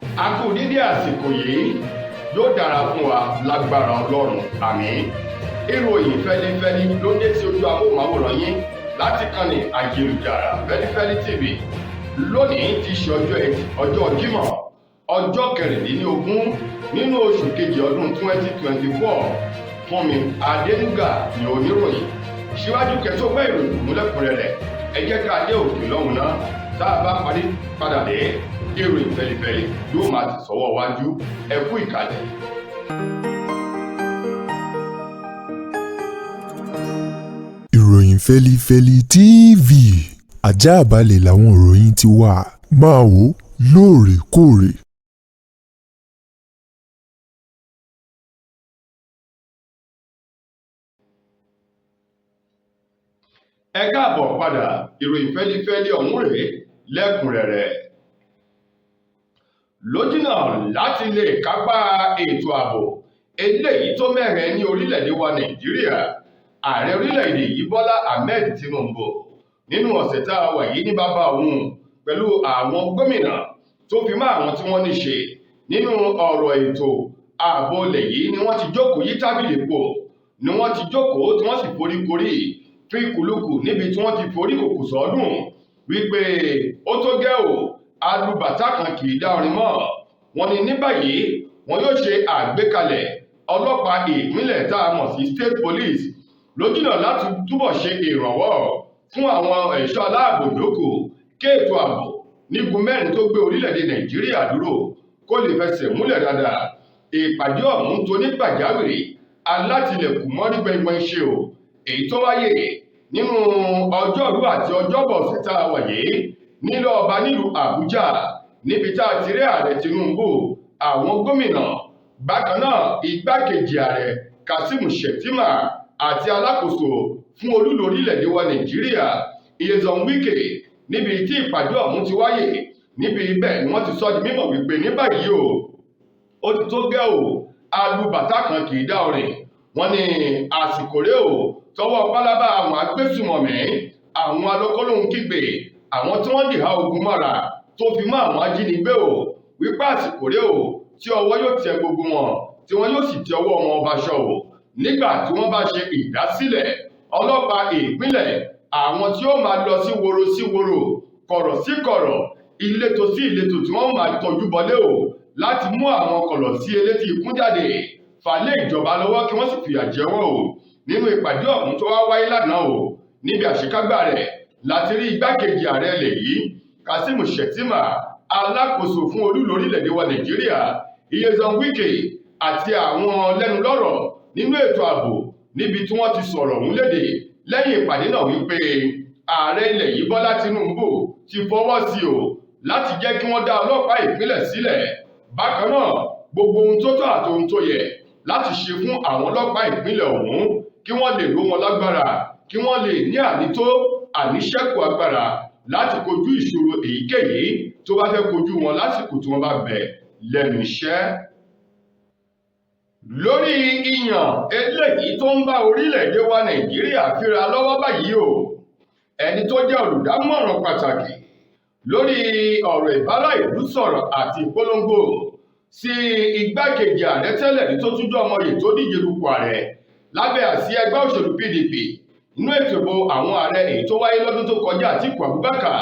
A kú dídí àsìkò yìí, yóò dára fún wa lágbára Ọlọ́run, àmín. Ìròyìn fẹlifẹli ló dé sí ojú amóhùnmáwòrán yín láti kànnì ayélujára Fẹlifẹli TV lónìí tí í ṣe ọjọ́ Ẹtì, ọjọ́ Jímọ̀, ọjọ́ 16 nínú oṣù kejì ọdún 2024. Fúnmi Adénúgà ní oníròyìn. Síwájú kẹtó gbọ́ ìròyìn múlẹ̀kúnrẹ́rẹ́, ẹ jẹ́ ká dé òkè lọ́hùn náà. Tá a bá parí padà dé, ìròyìn fẹlifẹli yóò máa ti sọ́wọ́ wájú. Ẹ kú ìkàlẹ̀. Ìròyìn Fẹlifẹli TV, ajáàbalẹ̀ làwọn ìròyìn ti wà, máa wò lóòrèkóòrè. Ẹ káàbọ̀ padà, ìròyìn fẹlifẹli ọ̀hún rèé lẹ́kùnrẹ́rẹ́. Lójúnà láti lè kápá ètò ààbò eléyìí tó mẹ́hẹ ní orílẹ̀-èdè wa Nàìjíríà, ààrẹ orílẹ̀-èdè yìí Bọ́lá Ahmed Tinubu nínú ọ̀sẹ̀ tá a wà yìí ní bàbá òun pẹ̀lú àwọn gómìnà tó fi mọ́ àwọn tí wọ́n ní ṣe nínú ọ̀rọ̀ ètò ààbò ilẹ̀ yìí ni wọ́n ti jókòó yí tábìlì pò, ni wọ́n ti jókòó tí wọ́n sì foríkorí fíkùlùkù níbi tí wọ́n ti forí kòkò sọ́dún wípé ó tó gẹ́ o, alùbàtà kan kì í dá orin mọ́. Wọ́n ní ní báyìí wọn yóò ṣe àgbékalẹ̀ ọlọ́pàá ìpínlẹ̀ tá a mọ̀ sí state police lójúnà láti túbọ̀ ṣe ìrànwọ́ fún àwọn ẹ̀ṣọ́ aláàbò yòókù kí ètò ààbò nígun mẹ́rin tó gbé orílẹ̀-èdè Nàìjíríà dúró kó lè fẹsẹ̀ múlẹ̀ dáadáa. Ìpàdé ọ̀hún tó ní pàjáwìrì alátìlẹ̀kùn mọ́rí gbẹngbẹ̀ng ṣe o, èyí tó wáyé nínú ọjọ́rú àti ọjọ́bọ̀ ọ̀sẹ̀ tá a wà yìí nílé ọba nílùú Àbújá, níbi tá a ti rí ààrẹ Tinubu, àwọn gómìnà, bákan náà igbákejì ààrẹ Kazeem Shettima àti alákòóso fún olúlu orílẹ̀-èdè wa Nàìjíríà Nyesom Wike, níbi tí ìpàdé ọ̀hún ti wáyé. Níbi bẹ́ẹ̀ ni wọ́n ti sọ di mímọ̀ wípé ní báyìí o, ó ti tó gẹ́ o, alùbàtà kan kì í dá orin. Wọ́n ní àsìkò rèé o tọwọ́ pálábá àwọn agbésùmọ̀mí, àwọn alọ́kọ́lóhun kígbe, àwọn tí wọ́n dìhà ogun mọ́ra tó fi mọ́ àwọn ajínigbé o, wípé àsìkò rèé o tí ọwọ́ yóò tẹ gbogbo wọn, tí wọ́n yóò sì tẹ ọwọ́ wọn baṣọ o nígbà tí wọ́n bá ṣe ìdásílẹ̀ ọlọ́pàá ìpínlẹ̀, àwọn tí ó máa lọ sí woro sí woro, kọ̀rọ̀ sí kọ̀rọ̀, ìletò sí ìletò, tí wọ́n máa tọ́jú bọlé o láti mú àwọn kọ̀lọ̀ sí elétí ikún jáde fà lé ìjọba lọ́wọ́ kí wọ́n sì fìyà jẹ wọ́n o. Nínú ìpàdé ọ̀hún tó wá wáyé lánàá o, níbi àṣekágbá rẹ̀ láti rí igbákejì ààrẹ ilẹ̀ yìí Kazeem Shettima, alákòóso fún olúlu orílẹ̀-èdè wa Nàìjíríà Nyesom Wike àti àwọn lẹ́nulọ́rọ̀ nínú ètò ààbò, níbi tí wọ́n ti sọ̀rọ̀ ọ̀hún léde lẹ́yìn ìpàdé náà wípé ààrẹ ilẹ̀ yìí Bọ́lá Tinubu ti fọwọ́ sí o láti jẹ́ kí wọ́n dá ọlọ́pàá ìpínlẹ̀ sílẹ̀. Bákan náà gbogbo ohun tó tọ́ àti ohun tó yẹ láti ṣe fún àwọn ọlọ́pàá ìpínlẹ̀ ọ̀hún kí wọ́n lè ró wọn lágbára, kí wọ́n lè ní ànító àníṣẹ́kù agbára láti kojú ìṣòro èyíkéyìí tó bá fẹ́ kojú wọn lásìkò tí wọ́n bá bẹ̀ lẹ́nu iṣẹ́. Lórí ìyàn eléyìí tó ń bá orílẹ̀-èdè wa Nàìjíríà fíra lọ́wọ́ báyìí o, ẹni tó jẹ́ olùdámọ̀ràn pàtàkì lórí ọ̀rọ̀ ìbára ìlú sọ̀rọ̀ àti ìpolongo sí igbákejì ààrẹ tẹ́lẹ̀ ní tó tún jẹ́ ọmọye tó díje dupò ààrẹ lábẹ́ àsíá ẹgbẹ́ òṣèlú PDP nínú ètò ìbò àwọn ààrẹ èyí tó wáyé lọ́dún tó kọjá, Àtíkù Abubakar,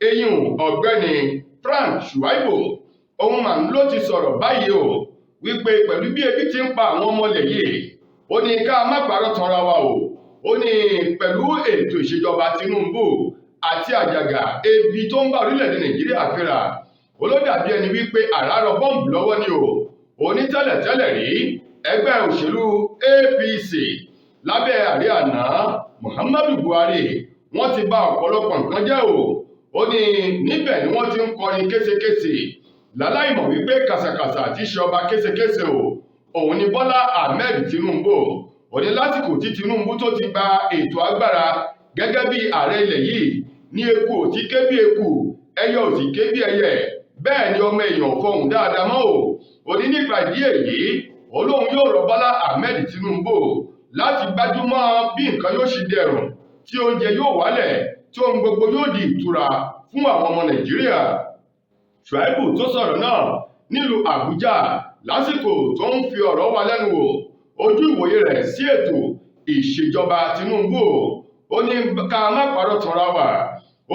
eyín ọ̀gbẹ́ni Frank Shuaibu, òun mà ń ló ti sọ̀rọ̀ báyìí o wípé pẹ̀lú bí ebi ti ń pa àwọn ọmọ ilẹ̀ yìí, ó ní ká má parọ́ tanra wa o, ó ní pẹ̀lú ètò ìṣèjọba Tinubu àti àjàgà ebi tó ń bá orílẹ̀-èdè Nàìjíríà fínra, ó ló dàbí ẹni wípé àrá rọ bọ́ǹbù lọ́wọ́ ni o. Òní tẹ́lẹ̀tẹ́lẹ̀ rí ẹgbẹ́ òṣèlú APC lábẹ́ ààrẹ àná Muhammadu Buhari, wọ́n ti bà ọ̀pọ̀lọpọ̀ nǹkan jẹ́ o. Ó ní níbẹ̀ ni wọ́n ti ń kọrin késekése láláìmọ̀ wípé kàsàkàsà àti ṣe ọba késekése o, òun ni Bọ́lá Ahmed Tinubu. Ó ní lásìkò tí Tinubu tó ti gba ètò agbára gẹ́gẹ́ bí ààrẹ ilẹ̀ yìí ní eku ò ti ké bí eku, ẹyẹ ò sì ké bí ẹyẹ, bẹ́ẹ̀ ni ọmọ èèyàn fọhùn dáadáa mọ́ o. Ó ní nípa ìdí èyí olóhùn yóò rọ Bọ́lá Ahmed Tinubu láti gbájúmọ́ bí nǹkan yóò ṣe dẹrùn, tí oúnjẹ yóò wálẹ̀, tí ohun gbogbo yóò di ìtura fún àwọn ọmọ Nàìjíríà. Shuaibu tó sọ̀rọ̀ náà nílùú Àbújá lásìkò tó ń fi ọ̀rọ̀ wa lẹ́nu wò ojú ìwòye rẹ̀ sí ètò ìṣèjọba Tinubu. Ó ní ká má parọ́ tanra wa,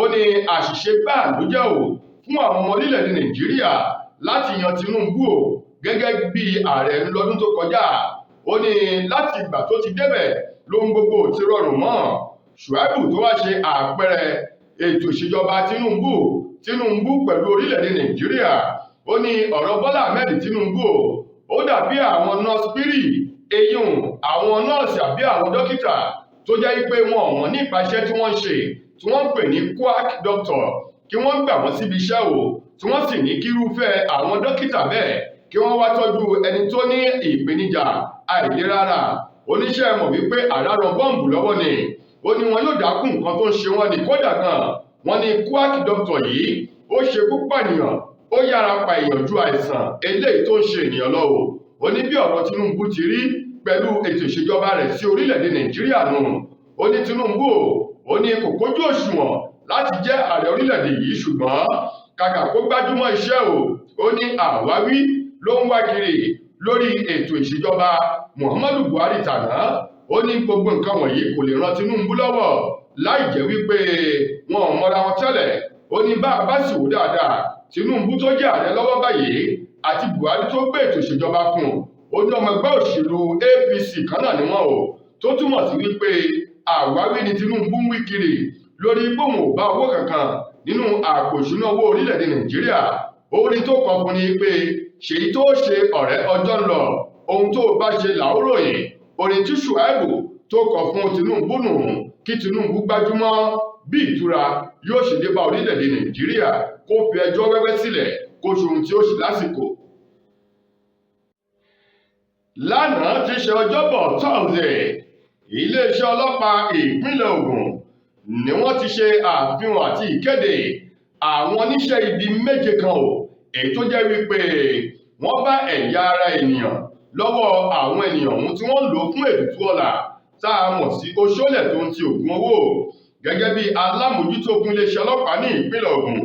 ó ní àṣìṣe gbáà ló jẹ́ o fún àwọn ọmọ orílẹ̀-èdè Nàìjíríà láti yan Tinubu o gẹ́gẹ́ bí ààrẹ lọ́dún tó kọjá. Ó ní láti ìgbà tó ti débẹ̀ lóhun gbogbo ti rọrùn mọ́. Shuaibu tó wá ṣe àpẹẹrẹ ètò ìṣèjọba Tinubu pẹ̀lú orílẹ̀-èdè Nàìjíríà, ó ní ọ̀rọ̀ Bọ́lá Ahmed Tinubu o ó dàbí àwọn nọ́ọ̀sì pírì, eyín àwọn nọ́ọ̀sì àbí àwọn dókítà tó jẹ́ pé wọn ò mọ̀ nípa iṣẹ́ tí wọ́n ń ṣe, tí wọ́n ń pè ní quack doctor, kí wọ́n gbà wọ́n síbi iṣẹ́ o, tí wọ́n sì ní kírúfẹ́ àwọn dókítà bẹ́ẹ̀ kí wọ́n wá tọ́jú ẹni tó ní ìpèníjà àìlera ara. Oníṣẹ́ mọ̀ wípé àrà ràn bọ́ǹbù lọ́wọ́ ni. Ó ní wọn yóò dákún nǹkan tó ń ṣe wọ́n ní, kódà gan wọ́n ní quack doctor yìí ó ṣekú pànìyàn, ó yára pa èèyàn ju àìsàn eléyìí tó ń ṣe ènìyàn lọ o. Ó ní bí ọ̀rọ̀ Tinubu ti rí pẹ̀lú ètò ìṣèjọba rẹ̀ sí orílẹ̀-èdè Nàìjíríà nù. Ó ní Tinubu ó ní kò kójú òṣùwọ̀n láti jẹ́ ààrẹ orílẹ̀-èdè yìí, ṣùgbọ́n kàkà kó gbájúmọ́ iṣẹ́ o, ó ní àwáwí ló ń wá kiri lórí ètò ìṣèjọba Muhammadu Buhari tàná. Ó ní gbogbo nǹkan wọ̀nyí kò lè ran Tinubu lọ́wọ́ láì jẹ́ wípé wọn ò mọra wọn tẹ́lẹ̀. Ó ní bá a bá sì wò dáadáa, Tinubu tó jẹ́ ààrẹ lọ́wọ́ báyìí àti Buhari tó gbé ètò ìṣèjọba fún un, ó ní ọmọ ẹgbẹ́ òṣèlú APC kan náà ni wọ́n o, tó túmọ̀ sí wípé àwáwí ni Tinubu ń wí kiri lórí bóun ò bá owó kankan nínú àpò ìṣúná owó orílẹ̀-èdè Nàìjíríà. Orin tó kọ fún ni pé ṣèyí tó ṣe ọ̀rẹ́ ọjọ́ ń lọ, ohun tó bá ṣe làóròyìn. Orin tí Shuaibu tó kọ fún Tinubu nù, kí Tinubu gbájúmọ́ bí ìtura yóò ṣe dé bá orílẹ̀-èdè Nàìjíríà, kó fi ẹjọ́ wẹ́wẹ́ sílẹ̀, kó ṣe ohun tí ó ṣe lásìkò. Lánàá ti ṣe Ọjọ́bọ̀ Thursday, iléeṣẹ́ ọlọ́pàá ìpínlẹ̀ Ògùn ni wọ́n ti ṣe àfihàn àti ìkéde àwọn oníṣẹ́ ibi 7 kan o, èyí tó jẹ́ wípé wọ́n bá ẹ̀yà ara ènìyàn lọ́wọ́ àwọn ènìyàn ọ̀hún tí wọ́n ń lò fún ètùtù ọlà tá a mọ̀ sí oṣólẹ̀ tó ń ti ògùn owó. Gẹ́gẹ́ bí alámòjútó fún iléeṣẹ́ ọlọ́pàá ní ìpínlẹ̀ Ògùn,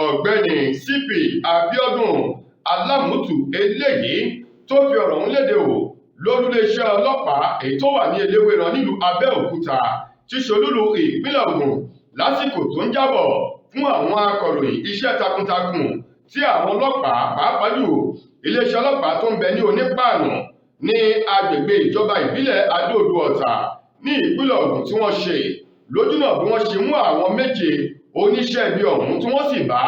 ọ̀gbẹ́ni CP Abíọ́dún Alámùtù eléyìí tó fi ọ̀rọ̀ ọ̀hún léde o lólúléeṣẹ́ ọlọ́pàá èyí tó wà ní Eléwéran nílùú Abẹ́òkúta tí ṣolúlu ìpínlẹ̀ Ògùn lásìkò tó ń jábọ̀ fún àwọn akọ̀ròyìn iṣẹ́ takuntakun tí àwọn ọlọ́pàá pàápàá jù iléeṣẹ́ ọlọ́pàá tó ń bẹ ní Onípàànù ní agbègbè ìjọba ìbílẹ̀ Adó-Odò Ọ̀tà ní ìpínlẹ̀ Ògùn tí wọ́n ṣe lójúnà bí wọ́n ṣe mú àwọn 7 oníṣẹ́ ibi ọ̀hún tí wọ́n sì bá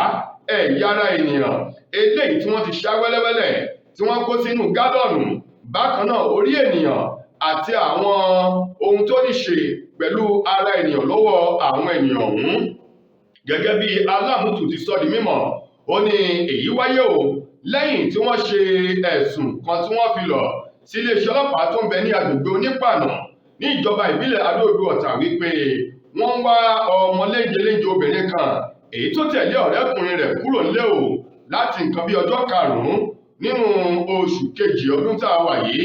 ẹ̀yà ara ènìyàn eléyìí tí wọ́n ti ṣá wẹ́lẹ́wẹ́lẹ́ tí wọ́n kó sínú gálọ̀nù, bákan náà orí ènìyàn àti àwọn ohun tó ní ṣe pẹ̀lú ara ènìyàn lọ́wọ́ àwọn ènìyàn ọ̀hún. Gẹ́gẹ́ bí Alámùtù ti sọ di mímọ̀, ó ní èyí wáyé o lẹ́yìn tí wọ́n ṣe ẹ̀sùn kan tí wọ́n fi lọ sí iléeṣẹ́ ọlọ́pàá tó ń bẹ ní agbègbè Onípàànù ní ìjọba ìbílẹ̀ Adó-Odò Ọ̀tà wípé wọ́n ń wá ọmọ léńjelénje obìnrin kan èyí tó tẹ̀lé ọ̀rẹ́kùnrin rẹ̀ kúrò nílé o láti nǹkan bí ọjọ́ 5 nínú oṣù kejì ọdún tá a wà yìí,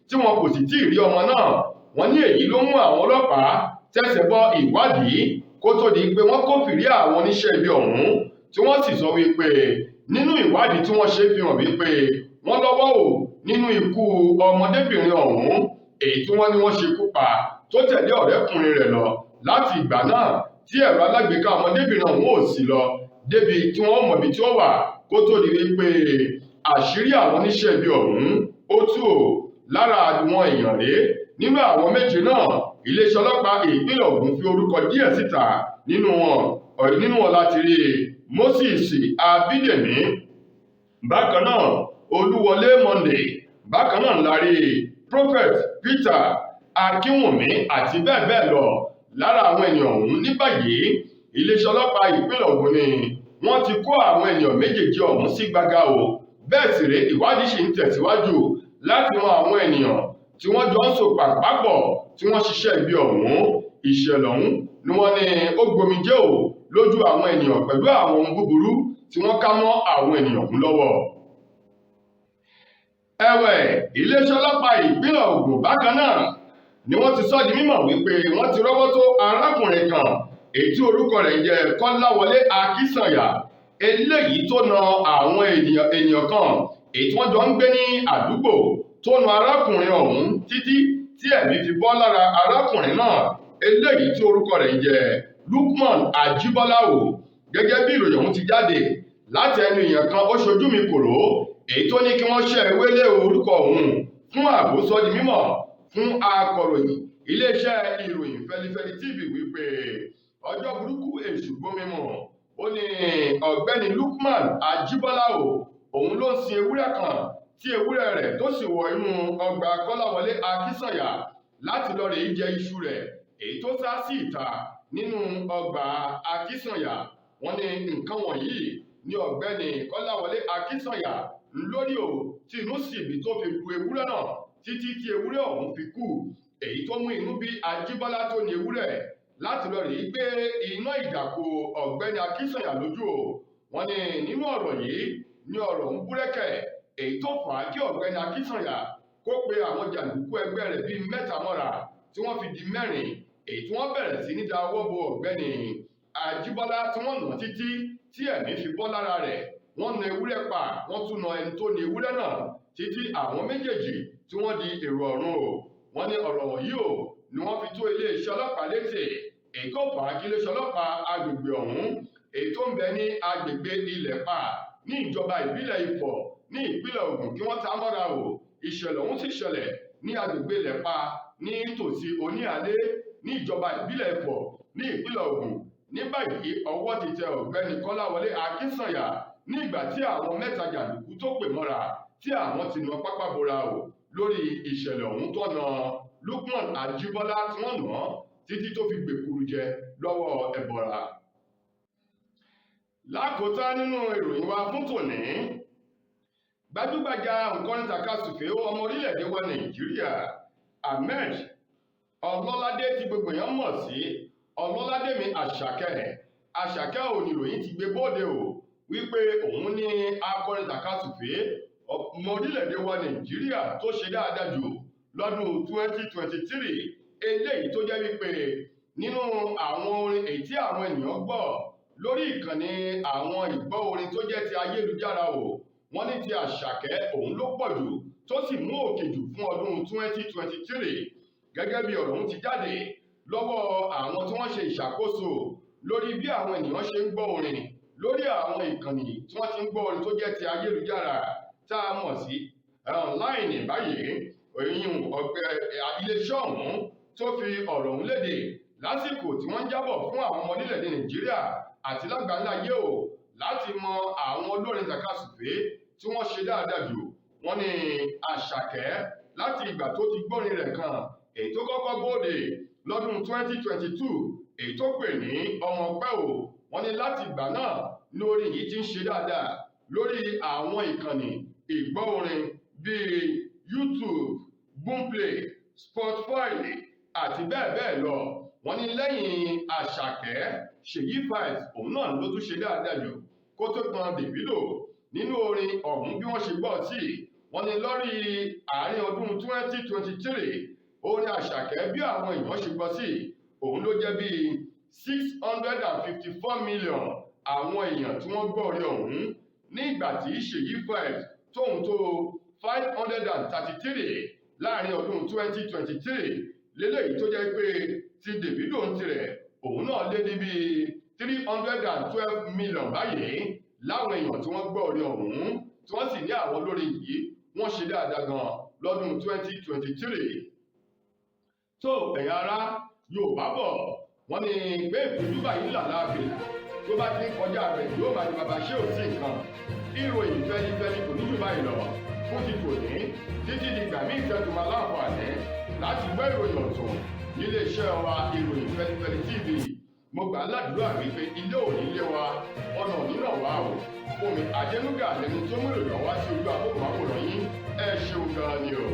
tí wọn kò sì tíì rí ọmọ náà. Wọ́n ní èyí ló mú àwọn ọlọ́pàá tẹ̀sẹ̀ bọ ìwádìí kó tó di pé wọ́n kófìrí àwọn oníṣẹ́ ibi ọ̀hún, tí wọ́n sì sọ wípé nínú ìwádìí tí wọ́n ṣe fi hàn wípé wọ́n lọ́wọ́ o nínú ikú ọmọdébìnrin ọ̀hún èyí tí wọ́n ní wọ́n ṣekú pa tó tẹ̀lé ọ̀rẹ́kùnrin rẹ̀ lọ láti ìgbà náà tí ẹ̀rọ alágbèéká ọmọdébìnrin ọ̀hún ò sì lọ débi tí wọ́n mọ̀ ibi tí ó wà kó tó di wípé àṣírí àwọn oníṣẹ́ ibi ọ̀hún ó tú o. Lára àwọn èèyàn rèé nínú àwọn 7 náà, iléeṣẹ́ ọlọ́pàá ìpínlẹ̀ Ògùn fi orúkọ díẹ̀ síta nínú wọn láti rí Moses Abídèmí, bákan náà Olúwọlé Monday, bákan náà la rí Prophet Peter Akínwùmí àti bẹ́ẹ̀ bẹ́ẹ̀ lọ. Lára àwọn ènìyàn ọ̀hún ní báyìí, iléeṣẹ́ ọlọ́pàá ìpínlẹ̀ Ògùn ni wọ́n ti kó àwọn ènìyàn méjèèjì ọ̀hún sí gbàgà o. Bẹ́ẹ̀ sì rèé, ìwádìí sì ń tẹ̀síwájú láti mọ àwọn ènìyàn tí wọ́n jọ ń so pàǹpápọ̀ tí wọ́n ṣiṣẹ́ ibi ọ̀hún. Ìṣẹ̀lẹ̀ ọ̀hún ni wọ́n ní ó gbomijé o lójú àwọn ènìyàn pẹ̀lú àwọn ohun búburú tí wọ́n ká mọ́ àwọn ènìyàn ọ̀hún lọ́wọ́. Ẹ̀wẹ̀, iléeṣẹ́ ọlọ́pàá ìpínlẹ̀ Ògùn bákan náà ni wọ́n ti sọ di mímọ̀ wípé wọ́n ti rọ́wọ́ tó arákùnrin kan èyí tí orúkọ rẹ̀ ń jẹ́ Kọ́láwọlé Akínsànyà, Eléyìí tó na àwọn ènìyàn kan èyí tí wọ́n jọ ń gbé ní àdúgbò, tó na arákùnrin ọ̀hún títí tí ẹ̀mí fi bọ́ lára arákùnrin náà, eléyìí tí orúkọ rẹ̀ ń jẹ́ Lukman Ajíbọ́lá o. Gẹ́gẹ́ bí ìròyìn ọ̀hún ti jáde láti ẹnu èèyàn kan ó ṣojú mi kòró, èyí tó ní kí wọ́n ṣẹ́ ewé lé orúkọ òun fún ààbò, sọ di mímọ̀ fún akọ̀ròyìn iléeṣẹ́ ìròyìn Fẹlifẹli TV wípé ọjọ́ burúkú èṣù gbómìmọ̀. Ó ní ọ̀gbẹ́ni Lukman Ajíbọ́lá o, òun ló ń sin ewúrẹ́ kan tí ewúrẹ́ rẹ̀ tó sì wọ inú ọgbà Kọ́láwọlé Akínsànyà láti lọ rèé jẹ iṣu rẹ̀ èyí tó sá sí ìta nínú ọgbà Akínsànyà. Wọ́n ní nǹkan wọ̀nyí ní ọ̀gbẹ́ni Kọ́láwọlé Akínsànyà lórí o, tí inú sì bí tó fi lu ewúrẹ́ náà títí tí ewúrẹ́ ọ̀hún fi kú, èyí tó mú inú bí Ajíbọ́lá tó ní ewúrẹ́ láti lọ rèé gbé iná ìjà kò ọ̀gbẹ́ni Akínsànyà lójú o. Wọ́n ní nínú ọ̀rọ̀ yìí ní ọ̀rọ̀ ń búrẹ́kẹ̀, èyí tó fà á kí ọ̀gbẹ́ni Akínsànyà kó pe àwọn jàǹdùkú ẹgbẹ́ rẹ̀ bíi 3 mọ́ra tí wọ́n fi di 4, èyí tí wọ́n bẹ̀rẹ̀ sí ní da ọwọ́ bo ọ̀gbẹ́ni Ajíbọ́lá tí wọ́n nà títí tí ẹ̀mí fi bọ́ lára rẹ̀. Wọ́n na ewúrẹ́ pa, wọ́n tún na ẹni tó ní ewúrẹ́ náà títí àwọn méjèèjì tí wọ́n di èrò ọ̀run o. Wọ́n ní ọ̀rọ̀ wọ̀nyí o ni wọ́n fi tó iléeṣẹ́ ọlọ́pàá létí, èyí tó fà á kí iléeṣẹ́ ọlọ́pàá agbègbè ọ̀hún èyí tó ń bẹ ní agbègbè Ilẹ̀pa ní ìjọba ìbílẹ̀ Ifọ̀ ní ìpínlẹ̀ Ògùn kí wọ́n ta mọ́ra o. Ìṣẹ̀lẹ̀ ọ̀hún sì ṣẹlẹ̀ ní agbègbè Ilẹ̀pa ní tòsí Oníalé ní ìjọba ìbílẹ̀ Ifọ̀ ní ìpínlẹ̀ Ògùn. Ní báyìí ọwọ́ ti tẹ ọ̀gbẹ́ni Kọ́láwọlé Akínsànyà ní ìgbà tí àwọn 3 jàǹdùkú tó pè mọ́ra tí àwọn ti nà pápá bora o lórí ìṣẹ̀lẹ̀ ọ̀hún tó na Lukman Ajíbọ́lá tí wọ́n nà án títí tó fi gbèkuru jẹ lọ́wọ́ ẹ̀bọ̀ra. Lákòótán nínú ìròyìn wa fún tòní, gbajúgbajà òǹkọrin tàkasùfé ọmọ orílẹ̀-èdè wa Nàìjíríà Ahmed Ọlọ́ládé tí gbogbo èèyàn mọ̀ sí Ọlọ́ládémi Àṣàkẹ́. Àṣàkẹ́ oníròyìn ti gbé bóde o wípé òun ní akọrin tàkasùfé ọmọ orílẹ̀-èdè wa Nàìjíríà tó ṣe dáadáa jù lọ́dún 2023, eléyìí tó jẹ́ wípé nínú àwọn orin èyí tí àwọn ènìyàn gbọ́ lórí ìkànnì àwọn ìgbọ́ orin tó jẹ́ ti ayélujára o, wọ́n ní ti Àṣàkẹ́ òun ló pọ̀ jù tó sì mú òkè jù fún ọdún 2023. Gẹ́gẹ́ bí ọ̀rọ̀ ọ̀hún ti jáde lọ́wọ́ àwọn tí wọ́n ṣe ìṣàkóso lórí bí àwọn ènìyàn ṣe ń gbọ́ orin lórí àwọn ìkànnì tí wọ́n ti ń gbọ́ orin tó jẹ́ ti ayélujára tá a mọ̀ sí online báyìí, òyìn ọ̀gbẹ́ iléeṣẹ́ ọ̀hún tó fi ọ̀rọ̀ ọ̀hún léde lásìkò tí wọ́n ń jábọ̀ fún àwọn ọmọ orílẹ̀-èdè Nàìjíríà àti lágbàńlá ayé o láti mọ àwọn olórin tàkasùfé tí wọ́n ṣe dáadáa jù. Wọ́n ní Àṣàkẹ́ láti ìgbà tó ti gbórin rẹ̀ kan èyí tó kọ́kọ́ bóde lọ́dún 2022 èyí tó pè ní ọmọ pẹ́ o, wọ́n ní láti ìgbà náà ní orin yìí ti ń ṣe dáadáa lórí àwọn ìkànnì ìgbọ́ orin bíi YouTube, Boomplay, Spotify àti bẹ́ẹ̀ bẹ́ẹ̀ lọ. Wọ́n ní lẹ́yìn Àṣàkẹ́, Ṣèyí Vibes òun náà ló tún ṣe dáadáa jù kó tó kan Davido nínú orin ọ̀hún bí wọ́n ṣe gbọ́ sí. Wọ́n ní lórí àárín ọdún 2023 orin Àṣàkẹ́ bí àwọn èèyàn ṣe gbọ́ sí òun ló jẹ́ bíi 654 million àwọn èèyàn tí wọ́n gbọ́ orin ọ̀hún, ní ìgbà tí Ṣèyí Vibes tóun tó 533 láàrin ọdún 2023 lélẹ́yìí tó jẹ́ pé ti Davido ń tirẹ̀ òun náà lé ní bíi 312 million báyìí láwọn èèyàn tí wọ́n gbọ́ orin ọ̀hún, tí wọ́n sì ní àwọn olórin yìí wọ́n ṣe dáadáa gan lọ́dún 2023. Tó ẹ̀yin ará Yorùbá bọ̀ wọ́n ní pé ìpéjú báyìí là láàbìlà tó bá ti ń kọjá rẹ̀ yóò máa di bàbá ṣé ò sí nǹkan. Ìròyìn fẹlifẹli kò ní jù báyìí lọ fún ti tòní títí di gbàmí ìtẹ́tùmọ̀ aláǹfààní láti gbọ́ ìròyìn ọ̀tún níléeṣẹ́ wa ìròyìn fẹlifẹli TV. Mo gbà á ládùúrà wípé ilé ò ní lé wa, ọ̀nà ò ní ràn wá o. Fúnmi Adénúgà lẹni tó mú ìròyìn wá sí ojú amóhùnmáwòrán yín. Ẹ ṣeun gan-an ni o.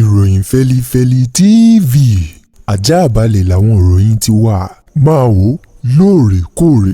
Ìròyìn Fẹlifẹli TV ajáàbalẹ̀ làwọn ìròyìn ti wà, máa wò lóòrèkóòrè.